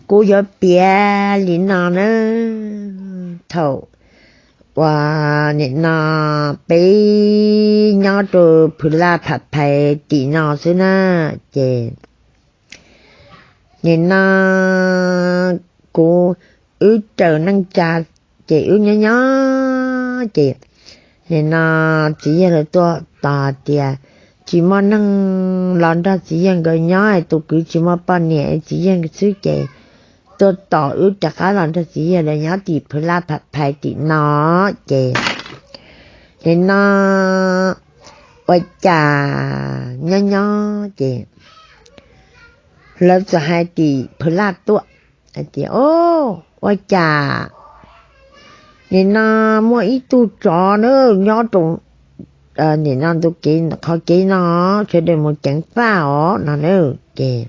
Kuv yuav piav li no na, thaum uas nim no peb nyob rau Phwv Laj Pham Phais tim no xwb na, ces nim no kuv, wb raws neej tsa, ces wb nyob nyob ces nim no txiv yawg lawv tuaj tos tias tsis muaj neeg los nrog txiv yawg nkawd nyob, tus kwv tsis muaj poj niam, txiv yawg xwb ces tuaj tos wb rov qab los nrog txiv yawg lawv nyob tim Phwv Laj Pham Phais tim no. Ces nim no ua cas nyob nyob ces lawv txawm hais tim Phwv Laj tuaj hais tias, O, ua cas nim no muaj ib tug tsov na nyob rau nim no ntu kev, qhov kev no, sawv daws mus ceev faj os no na. Ces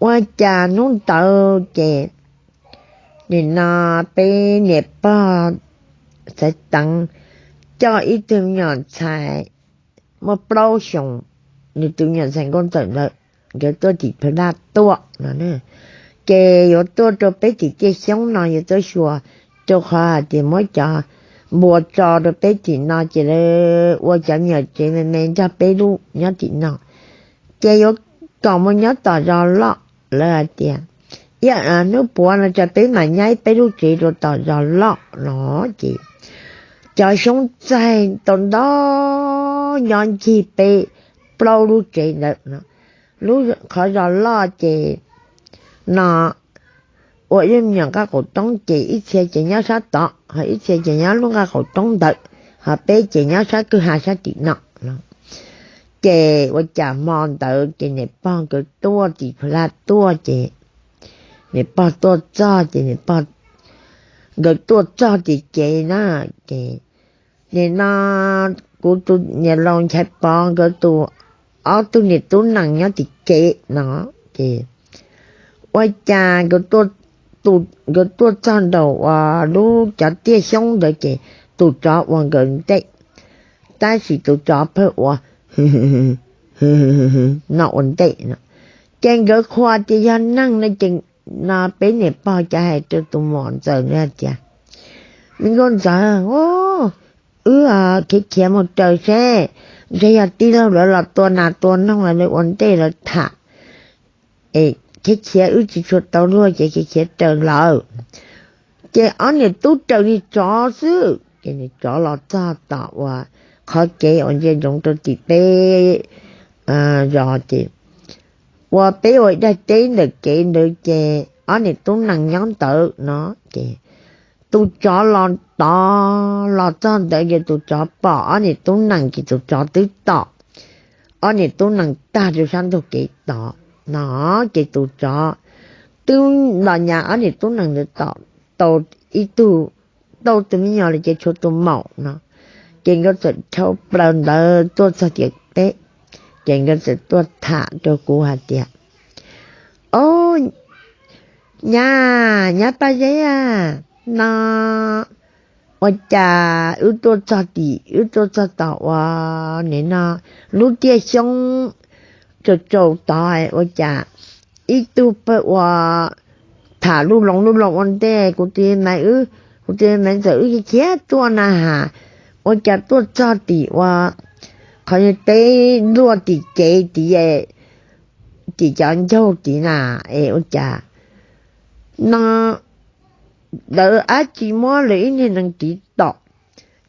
ua cas hnub ntawd ces nim no peb niam pog Xaiv Teev coj ib tug me nyuam ntxhais muaj plaub xyoos, nws tus me nyuam ntxhais Nkauj Ntxawm ntawd, nkawd tuaj tim Phwv Laj tuaj no, ces yuav tuaj rau peb tim Tiaj Xyoob no, yuav tuaj xyuas, rau qhov hais tias muab cov npua tso rau peb tim no ces lawv ua cov me nyuam tsev me me nrog peb lub nyob tim no, ces yuav kom mus nyob tom zos loj. Lawv hais tias, Ib hnub puav no ces peb mam nyaib peb lub tsev rau tom zos loj no. Ces cov xyoob txaij tau ntau nyob ncig peb plaub lub tsev ntawd no. Lub qhov zos loj ces no ua ib me nyuam nqaj qaum roob, ces ib txhia ces nyob sab tod, ho ib txhia ces nyob lub nqaj qaum roob ntawd, ho peb ces nyob sab kwj ha sab tim no no. Ces ua cas hmo ntawd ces niam pog nkawd tuaj tim Phwv Laj tuaj ces niam pog tuaj txog ces niam pog, nkawd tuaj txog tim kev na, ces nim no kuv tus niam laus Nchaiv Pov nkawd tus ob tug niam tub nees nyob tim kev no. Ces ua cas nkawd tuaj txog nraum uas lub cov tiaj xyoob ntawd ces tus tsov ua nkawd ntej, tab sis tus tsov pheej ua no ua ntej no. Ces nkawd qhuas tias yog neeg no ces no peb niam pog cov hais rau tus muam Ntxawm na tias, Me Nkauj Ntxawm, wb khiav khiav mus raws seb ntshe yog tij laug lawv los tua nas tua noog los lawv ua ntej lawv tham, es khiav khiav wb tsis tshua tau luag ces khiav khiav raws lawm. Ces ob niam tub raws li tsov xwb, ces nws tsov los txog tom uas qhov kev uas ntsia ntsoov rau tim peb zos ces ua peb ua ib daim teb ntawm kev ntawd ces ob niam tub nees nyob ntawd no. Ces tus tsov los tod los txog ntawd ces tus tsov pom ob niam tub nees ces tus tsov twb tom, ob niam tub nees tag rau sab ntug kev tod no. Ces tus tsov twb los nyas ob niam tub nees ntawd tom tau ib tug, tau tus me nyuam los ces tshuav tus maum no. Ces nkawd txawm dhau plaws ntawd tuaj txog tim peb, ces nkawd txawm tuaj tham rau kuv hais tias, O, nyab, nyab Paj Zeb a, no ua cas wb tuaj txog tim, wb tuaj txog tom uas nim no lub tiaj xyoob tsaus tsaus tod ua cas ib tug pawg ua tham lub loo lub loo ua ntej, kuv tus me, kuv tus me Ntxawm wb khiav tuaj na has, ua cas tuaj txog tim ua qhov teb luaj tim kev tid, tim cov ncaug tid na, es ua cas no lawv dab tsi muab lawv ib niag nees tiv tom,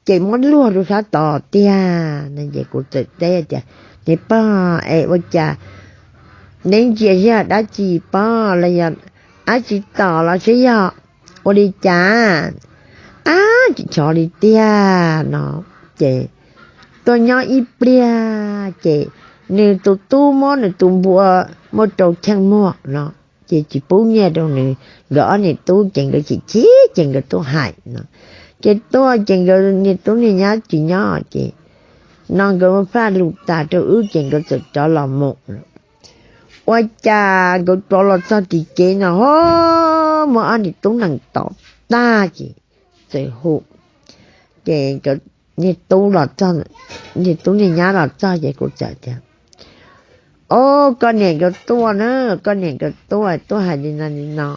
ces muab luag rau sab tod tiag no. Ces kuv txawm teb tias, Niam pog, es ua cas neb ntsia seb yog dab tsi pog los yog dab tsi tom los seb yog ua li cas, ab tsis chov li tiag no. Ces tuaj nyob ib pliag ces nws tus tub muab nws tus npua muab rau cheej muag no, ces tsis pub nyiaj rau nws, nkawd ob niam tub ces nkawd chim chim ces nkawd tuaj hais no. Ces tuaj ces nkawd niag tub niag nyab tsis nyob ces no nkawd ua faj lus tas rau wb ces nkawd txawm rov los mus. Ua cas nkawd rov los txog tim kev no ho muab ob niam tub nees tom tag ces txawm hu, ces niag tub los txog, niag tub niag nyab los txog ces kuv txawm tias, Ob, koj niam nkawd tuaj na, koj niam nkawd tuaj, tuaj hais li no li no,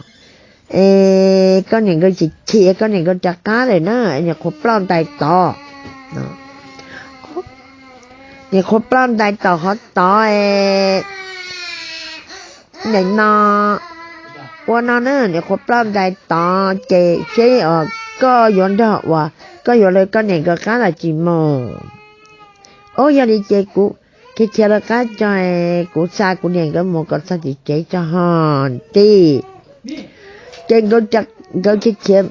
es koj niam nkawd tsis khiav, koj niam nkawd rov qab lawm na, niam qhuav ploj ntais tod. Niam qhuav ploj ntais tom qhov tod, nim no ua no na, niam qhuav ploj ntais tod ces seb koj yuav nrog uas koj yuav lawv koj niam nkawd qab los tsis mus. Ob, yog li ces kuv khiav khiav lawv qab tso, kuv xa kuv niam nkawd mus kom txog tim tsev tso ho tij. Ces nkawd khiav khiav,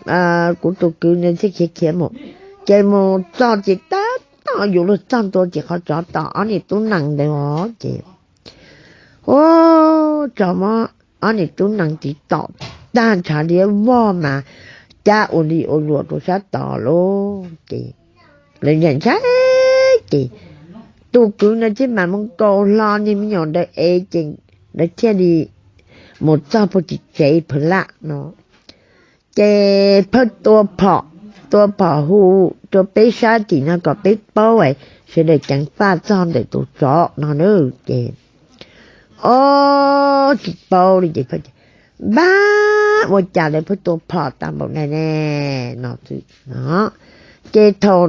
kuv tus kwv ntawd thiaj khiav khiav mus. Ces mus txog ces tab tom yuav luag txog ntua ces qhov tsov tom ob niam tub nees ntawd os ces, ua, tsov muab ob niam tub nees tiv tom tag ntshav liab vog mas cab ua li ua luam rau sab tod lauj. Ces lawv ntshai ntshai ces tus kwv ntawd thiaj mam mus nkaus hlo niag me nyuam ntawd es ces lawv thiaj li mus txog puag tim tsev phaw laj no. Ces phawj tua phom, tua phom hu rau peb sab tim no kom peb paub sawv daws ceev faj txog ntawm tus tsov no na. Ces ob, tsis paub li ces, npab, ua cas lawv phawj tua phom tas npaum na ne no. Ces thaum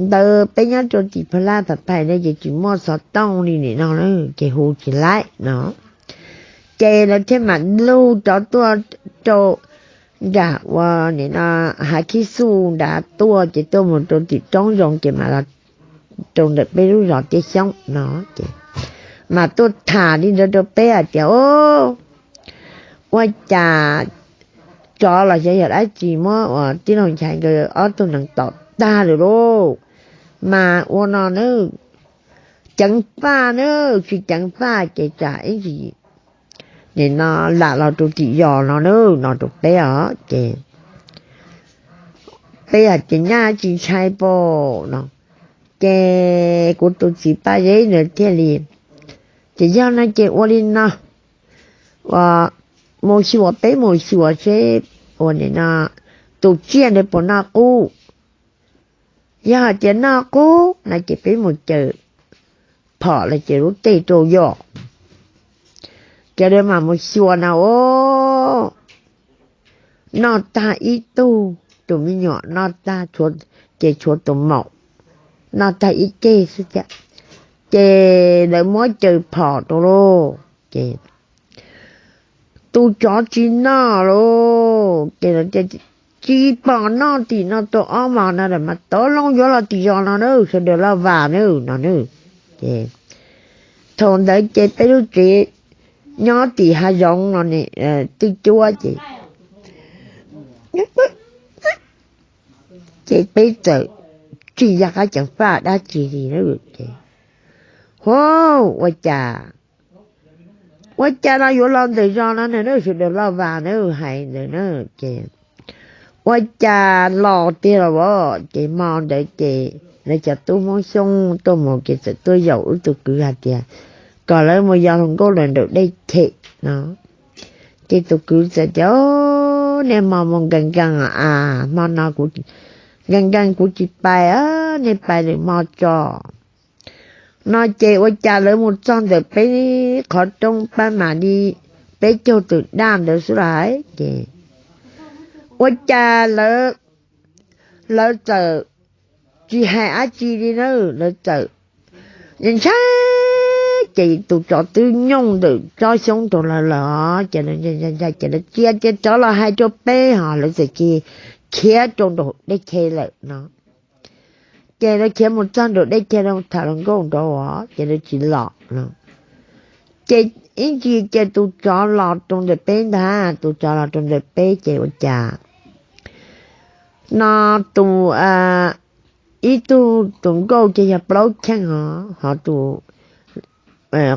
ntawd peb nyob rau tim phaw laj phav phais na ces tsis muaj xov tooj li nim no na, ces hu tsis laib no. Ces lawv thiaj mam lug rov tuaj rau nram ua nim no hav khib xuj nrad tuaj ces tuaj mus rau tim roob zoo ces mam los rau ntawm peb lub zos Tiaj Xyoob no ces mam tuaj tham li ntawd rau peb hais tias, o, ua cas tsov los xyov yog dab tsi muab uas tij laug Nchaiv nkawd ob tug nees tom tag lawm lauj. Mas ua no na, ceev faj na, tsis ceev faj ces tsam ib ntsis nim no lam los rau tim zos no na no rau peb os. Ces peb hais tias nyaj tsis ntshai pom no. Ces kuv tus txiv Paj Zeb ntawd thiaj li, ces yog no ces ua li no, mus xyuas, peb mus xyuas seb ua nim no tus tsiaj ntawd puas noj qub. Yog hais tias noj qub no ces peb mus caws phom los ces lub tej rau yom. Ces lawv mam mus xyuas na, o, noj tag ib tug, tus me nyuam noj tag, ces tshuav tus maum noj tag ib ceg xwb thiab. Ces lawv muab caws phom rau lauj, ces tus tsov tsis noj lauj. Ces tsis pom noj tim no tau ob hmos no lawm mas tov loo yuav los tim zos no na, sawv daws laj vas na no na. Ces thaum ntawd ces peb lub tsev nyob tim hav zoov no twj cuab ces, ces peb txawm tsis nco qab ceev faj dab tsi li na. Ces, hov, ua cas, ua cas no yuav los ntawm zos no na, sawv daws laj vas na, hais ntawd na. Ces ua cas los tiag los as, ces hmo ntawd ces lawv cov tub Hmoob Xyooj tuaj mus ces txawm tuaj yaum wb tus kwv hais tias kom lawv mus yos hluas nkauj lawm nraum dej chem no. Ces tus kwv txawm tias, niaj hmo mus nkees nkees a, hmo no kuv nkees nkees kuv tsis pais, nej pais lwm hmo tso no. Ces ua cas lawv mus txog ntawm peb qhov roob pab mam li peb caug tawm daj ntawd xwb lais ces ua cas lawv txawm tsis hais dab tsi li na, lawv txawm ntshai, ces tus tsov twb nyooj ntawm tsob xyoob rau lawv lawm, ces lawv ntshai ces lawv cia tias tsov los hais rau peb ho lawv txawm cia li khiav rau nraum dej chem lawm no. Ces lawv khiav mus txog nraum dej chem lawv tham hluas nkauj nraud os, ces lawv tsis los no. Ces ib ntsis ces tus tsov los rau ntawm peb ntag, tus tsov los rau ntawm peb ces ua cas no tus, ib tug tus nkauj ces yog plaub cheej os, ho tus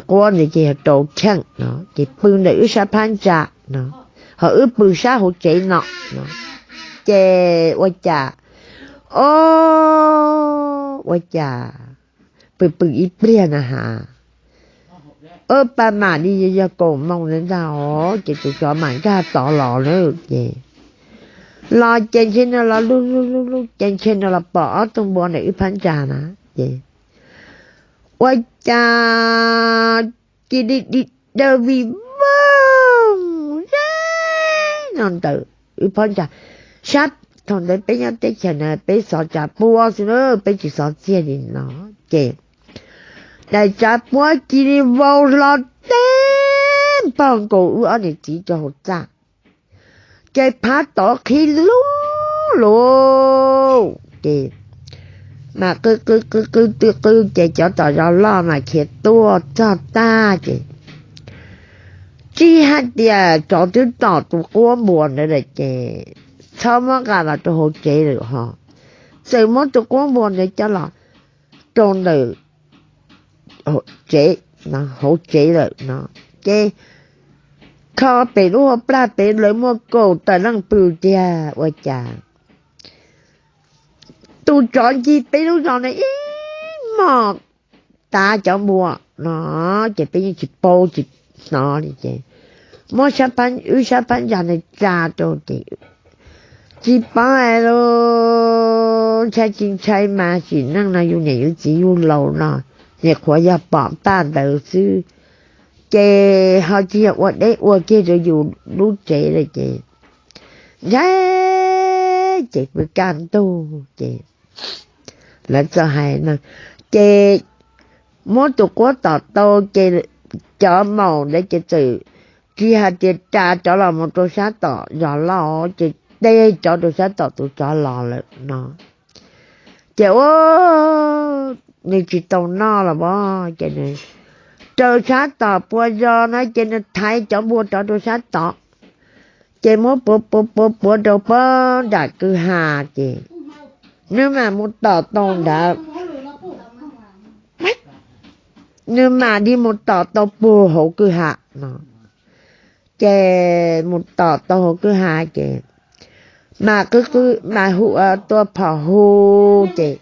quab ntawd ces yog rau cheej no, ces pw ntawm wb sab phab ntsa no, ho wb pw sab hauv tsev no no. Ces ua cas, o, ua cas pw pw ib pliag na has, pab mam li yog kaum moos ntawd ntag os, ces tus tsov mam nkag tod los na. Ces los ces ntshe nws los lug lug lug lug ces ntshe nws los pom ob tug npua ntawm wb phab ntsa na. Ces ua cas ci li di daw vij voog ze no ntawm wb phab ntsa. Sab thaum ntawd peb nyob teb chaws na peb xov tsav puab xwb na, peb tsis xov txiag li no. Ces daim tsav puab ci li vau hlo teb npog nkaus wb ob niam txiv rau hauv txaj, ces phab tod qhib lug lug ces mas qw qw qw qw qw qw ces cov tom zos loj mas khiav tuaj txog tag ces tsis hais tias tsov twb tom tus quab npua ntawd lawm ces txhob muab nqa los rau hauv tsev lawm ho, txawm muab tus quab npua ntawd coj los rau ntawm tsev, hauv tsev lawm no ces kho pem lub hauv plag pem lawv muaj kaum tawm leej pw tiag ua cas tus tsov ncig peb lub zos na ib hmos tav cov npua no ces peb yeej tsis paub tsis hnov li ces muab wb sab phab ntsa na tsa rau ces tsis paub hais lus, ntshai tsis ntshai mas sim neej no yus niam yus txiv yug laus no, nyuam qhuav yog pom paj ntawd xwb ces ho tsis yog ua deb ua kiag rau yus lub tsev lawm ces ntshai ces pw kaj ntug ces lawv txawm hais no ces muab tus quab tom tau ces cov maum ntawd ces txawm tsis hais tias ras cov los mus rau sab tom zos loj ces teb cov rau sab tom tus tsov los lawm no ces ua nws tsis tau noj los as ces nws raws sab tom puas zos no ces nws thaiv cov npua rov rau sab tod ces muab puav puav puav puav rau puag nram kwj ha ces nws mam mus tom tau ntawd, nws mam li mus tom tau puag hauv kwj ha no ces mus tom tau hauv kwj ha ces mas qw qw mas hu tua phom hu ces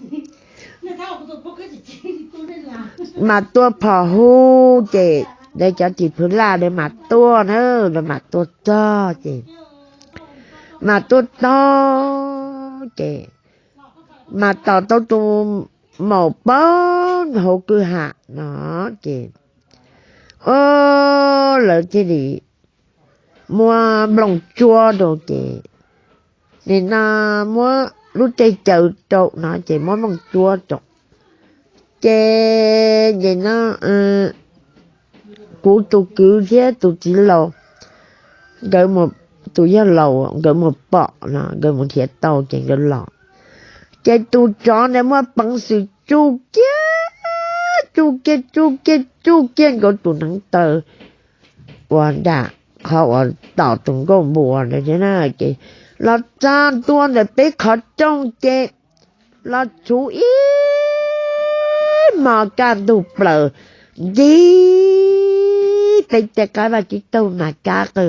mas tua phom hu ces lawv cov tim phwv laj lawv mas tuaj na, lawv mam tuaj txog ces mas tuaj txog ces mas tom tau tus maum puag hauv kwj ha no ces o lawv thiaj li muab nplooj tsuab rau ces nim no muab lub teg caws rau no ces muab nplooj tsuab rau ces nim no kuv tus kwv thiab tus txiv laus nkawd, tus yawg laus nkawd mus pom no nkawd mus nrhiav tau ces nkawd los ces tus tsov ntawd muaj peev xwm tsuj kiag tsuj kiag tsuj kiag tsuj kiag nkawd tus neev taw uas nram qhov uas tom tus nkauj npua ntawd ces los txog ntua ntawm peb qhov rooj ces los txhuv ib hmos kaj ntug plaws nti peb tej qab vaj tsib taug mas kab qw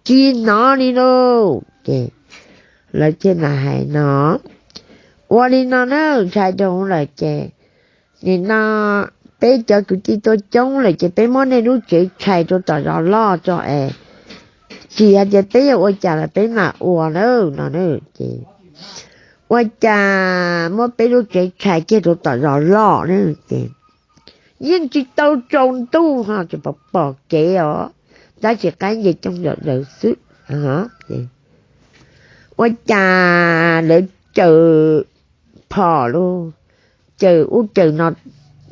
tsis hnov li lauj. Ces lawv thiaj mas hais no ua li no na, ntshai rau lawm ces nim no peb cov kwv tij tuaj coob lawm ces peb muab nej lub tsev tshais rau tom zos loj tso es tsis hais tias peb yuav ua cas los peb mam ua na no ces ua cas muab peb lub tsev tshais kiag rau tom zos loj na ces yeej tsis tau tsaus ntuj ho tsis pom kev os, tab sis qaib nce cooj zom zaws xwb. Ua cas lawv caws phom lub caws ub caws no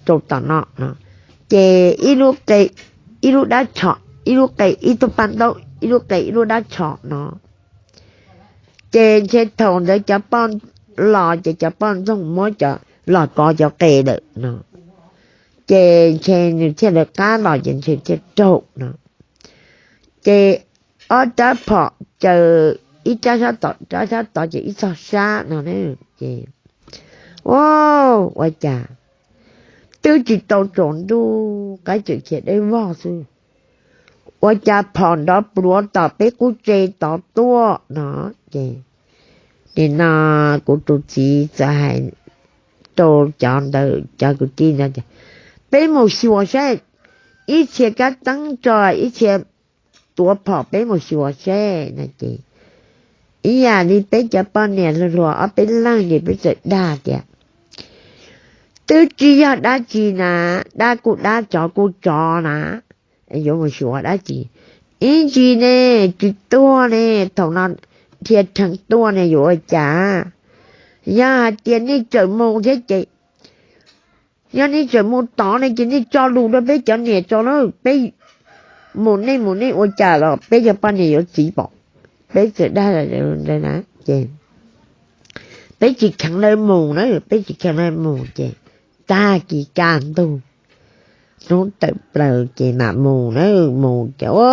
rau tom no no ces ib lub qe ib lub dab tshom, ib lub qe ib tug paj ntaub, ib lub qe ib lub dab tshom no ces ntshe thaum ntawd cov poj los ces cov poj ntxoog muab cov los kov cov qe lawm no ces ntshe nws thiaj lawv qab los ces ntshe thiaj raug no ces ob rab phom caws ib rab sab tom rab sab tod ces ib txog sab no ces ua cas twb tsis tau tsaus ntuj qaib tseem khiav dawb vog xwb, ua cas phom nrov pluav tom peb qub tse tod tuaj no ces nim no kuv tus txiv txawm hais rau cov ntawd cov kwv tij ntawd tias peb mus xyuas seb, ib txhia kab teeb tso ib txhia tuav phom peb mus xyuas seb no ces ib yam li peb cov poj niam hluas hluas ob peb leeg ces peb txawm dag tias Twb tsis yog dab tsi na, dab kuj dab, tsov kuj tsov na, yuav mus xyuas dab tsi? Ib ntsis ne tsis tuag ne, thaum no dhia rhees tuaj ne yuav ua cas? Yog hais tias nej tseem mus thiab ces, yog nej tseem mus tod ne ces nej tso lus rau peb cov niam tso na, peb mus, nej mus nej ua cas los peb cov poj niam yuav txiv pom. Peb txawm dag ntawd na, ces peb tsis kheev lawv mus na, peb tsis kheev lawv mus ces tag kis kaj ntug, hnub tawm plaws ces mam mus na, mus ces ua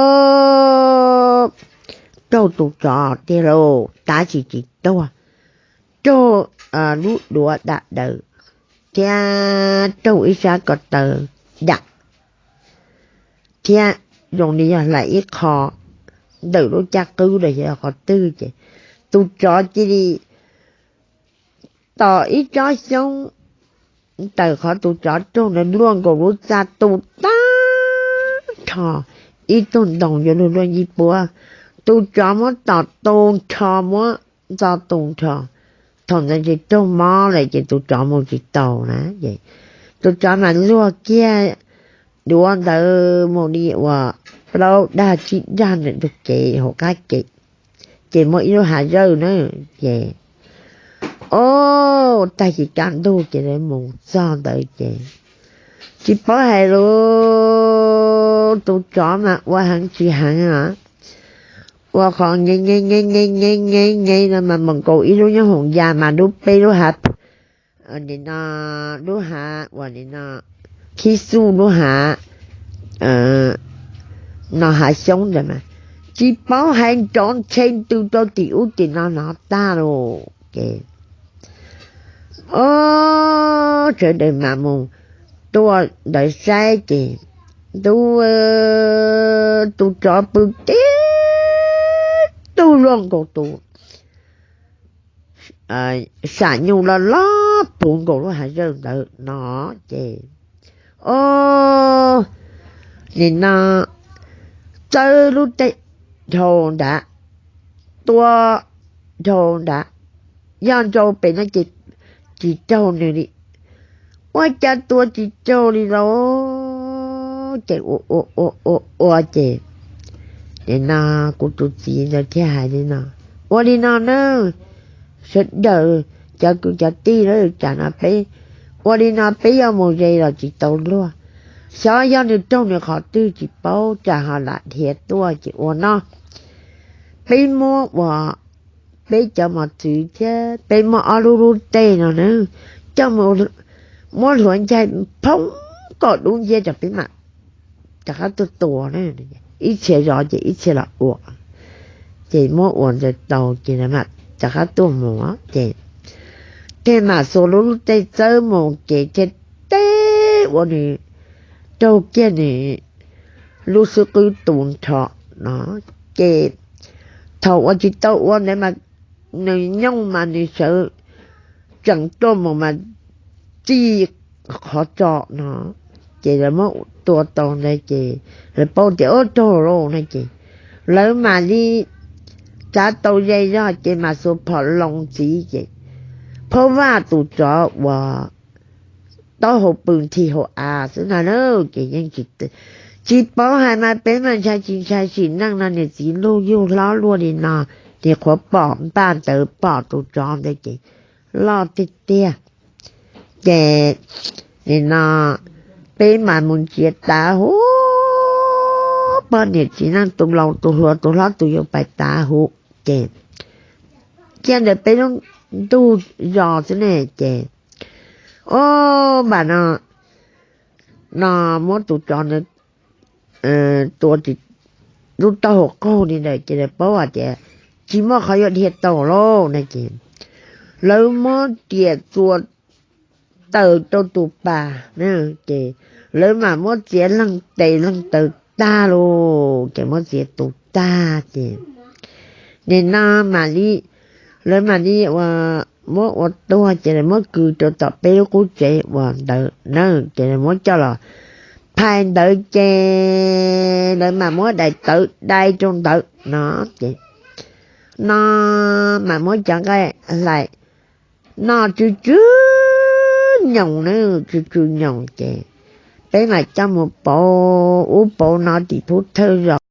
raug tus tsov tiag lauj, tab sis tsis tuag, raug lub duav dam daws thiab raug ib sab ko taw dam thiab zoo li yog hlais ib qho ntawm lub caj qwb los yog qhov twg ces tus tsov cia li tom ib tsob xyoob ntawm qhov tus tsov raug ntawd luaj nkaus lub txaj tu tag nrho, ib tug ntoo yuav luag luaj yij puab. Tus tsov muab tom tu nrho, muab ntxo tu nrho. Thaum ntawd ces raug mob lawm ces tus tsov mus tsis tau na. Tus tsov mas luag kiag duav ntawd mus li uas plaub dag tsib dag ntawm ntug kev hauv qab kev, ces muaj ib lub hav zawj na, ces o, tag kis kaj ntug ces lawv mus txog ntawd ces tsis paub hais lus, tus tsov mas ua heev tsis heev os, ua qhov nge nge nge nge nge nge nge no mas mus nkaus ib lub nyob hoom ya mas lub peb lub hav, nim no lub hav uas nim no khib xuj lub hav no hav xyoob ntawd mas tsis paub hais nrov ntshe ntws rau tim ub tim no hnov tag lawm ces o, sawv daws mam mus tuaj ntawd saib ces ntu tus tsov pw tib tug luaj nkaus tus sam nyuj loj loj puv nkaus lub hav zawj ntawd no ces o, nim no txawb lub teg dhau nrad, tua dhau nrad, yog nrau pem no ces tsis raug nws li. Ua cas tua tsis raug li los? Ces ua ua ua ua ces nim no kuv tus txiv ntawd thiaj hais li no, ua li no na, sawv daws cov kwv cov tij lawm, tsam no peb ua li no peb yuav mus ze los tsis tau luag. Xyov yog nws raug nws qhov twg tsis paub, tsam ho lam dhia tuaj ces ua no, peb muab ua, peb cov mos txwv thiab peb muab ob lub lub teg no na, coj mus, muab hluav ncaig phoob kom dub nciab ces peb mam rov qab tuaj tua. Ib txhia zov ces ib txhia los ua, ces muab ua ntawd tau ces mam rov qab tuaj mus ces, ces mam xuas lub lub teg txawb mus ces thiaj teb ua nws raug kiag nws lub xub qwb tu nrho no. Ces thaum ua tsis tau ua ntawd mas nws nyooj mas nws sawv tsees tuaj mus mas txij qhov tso no, ces lawv muab tua tau ntawd ces lawv paub tias ua raug lawm no ces lawv mam li txav tau ze zog ces mam xuas phom loo ntxiv ces phob vaj tus tsov uas taub hau pw nthi hauv av xwb na, ces yeej tsis paub hais mas peb mas ntshai tsis ntshai sim neej no niam txiv luj yug hlob luaj li no, nim qhuav pom npaj ntawd pom tus tsov ntawd ces loj tiag tiag. Ces nim no peb mas mus ntsia tav huv, poj niam txiv neej tus laus tus hluas tus hlob tus yau pais tav huv ces kiag ntawm peb lub ntug zos xwb ne ces o, npam no, no muab tus tsov ntawd tua lub taub hau qaug li ntawd ces lawv paub hais tias tsis muaj qhov yuav dhia tau lauj no ces lawv muab riam txuas taws rau tus pas, ces lawv mam muab txiav leeg tes leeg taw tag lauj, ces muab txiav tus tag ces nim no mam li, lawv mam li ua, muab ua tuag ces lawv muab kwv rau tom peb lub qub tsev uas ntawd na, ces lawv muab coj los phais ntawd ces lawv mam muab daim tawv dai rau ntawd no ces no mam muab cov nqaij hlais no tsw tsw nyoos na, tsw tsw nyoos ces peb mam coj mus pauv ub pauv no tim phub thawj zos.